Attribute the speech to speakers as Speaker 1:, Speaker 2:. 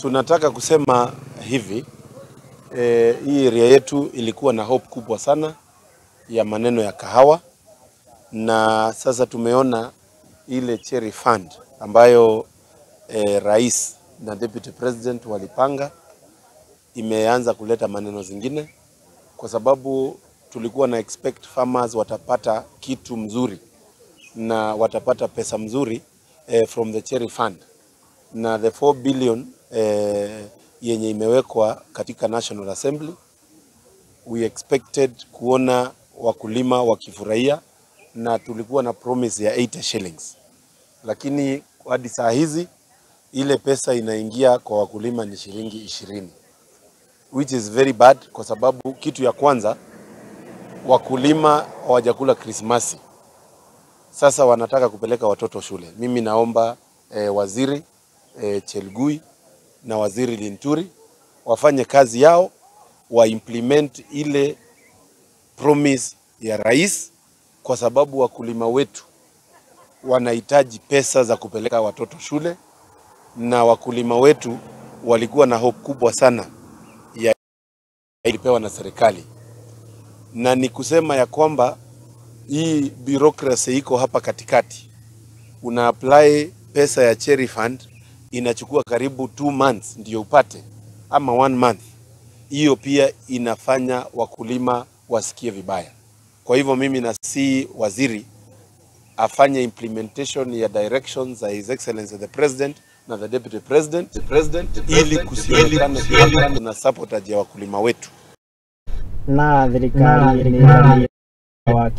Speaker 1: Tunataka kusema hivi, hii area yetu ilikuwa na hope kubwa sana ya maneno ya kahawa, na sasa tumeona ile cherry fund ambayo rais na deputy president walipanga imeanza kuleta maneno zingine, kwa sababu tulikuwa na expect farmers watapata kitu mzuri na watapata pesa mzuri from the cherry fund, na the 4 billion yenye imewekwa katika National Assembly, we expected kuona wakulima wakifurahia, na tulikuwa na promise ya 80 shillings, lakini hadi saa hizi ile pesa inaingia kwa wakulima ni shilingi 20, which is very bad, kwa sababu kitu ya kwanza wakulima hawajakula Krismasi, sasa wanataka kupeleka watoto shule. Mimi naomba waziri Chelugui na waziri Linturi wafanye kazi yao, wa implement ile promise ya rais, kwa sababu wakulima wetu wanahitaji pesa za kupeleka watoto shule, na wakulima wetu walikuwa na hope kubwa sana ya ilipewa na serikali. Na ni kusema ya kwamba hii bureaucracy iko hapa katikati. Una apply pesa ya cherry fund, inachukua karibu 2 months ndio upate, ama 1 month. Hiyo pia inafanya wakulima wasikie vibaya. Kwa hivyo mimi nasi waziri afanye implementation ya directions za His Excellency the President na the Deputy President, ili kusionekane kuna sabotage ya wakulima wetu.
Speaker 2: Na thirikari nĩ waki.